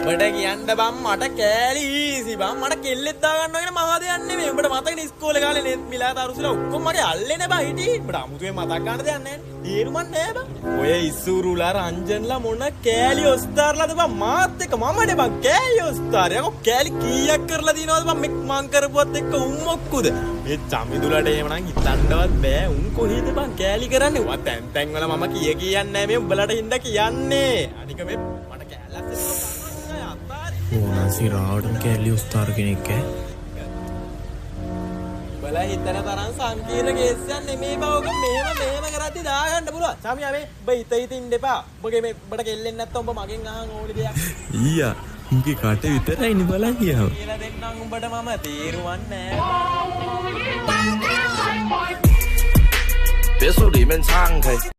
උඹට කියන්න බං මට කෑලි ඊසි බං. මට කෙල්ලෙක් දාගන්නවා කියන මහා දෙයක් නෙමෙයි. උඹට මතකනේ ඉස්කෝලේ කාලේ නේ මිලා තරුසලා ඔක්කොම මගේ අල්ලේනේ බං හිටියේ. උඹට අමුතුවෙන් මතක් ගන්න දෙයක් නෑනේ. තේරුමක් නෑ බං. ඔය ඉසුරුලා රංජන්ලා මොන කෑලි ඔස්තාර්ලාද බං මාත් එක්ක මමනේ බං කෑලි ඔස්තාර්. යකෝ කෑලි කීයක් කරලා දිනවද බං මේ මං කරපුවත් එක්ක උන් මොක්කුද? මේ චමිදුලට එහෙම නම් හිතන්නවත් බෑ. උන් කොහෙද බං කෑලි කරන්නේ? ඔයා තැන් තැන් වල මම කිය කියන්නේ නෑ මේ උඹලට හින්දා කියන්නේ. අනික මේ මට කෑල්ලක් ඕනනම් සිරාවටම කෑලි ඔස්තාර කෙනෙක් ඈ. උඹලා හිතන තරම් සංකීර්ණ කේස් එකක් නෙමෙයි බං. ඔක මෙහෙම මෙහෙම කරද්දි දාගන්න පුළුවන්. සාමියා මේ උඹ හිත හිත ඉන්න එපා. උඹගේ මේ උඹට කෙල්ලෙන් නැත්තම් උඹ මගෙන් අහන් ඕනි දෙයක්. ඊයා උන්ගේ කට විතරයිනේ බලන් ගියාම. කියලා දෙන්නම් උඹට මම තේරුවක් නෑ. 别墅里面敞开。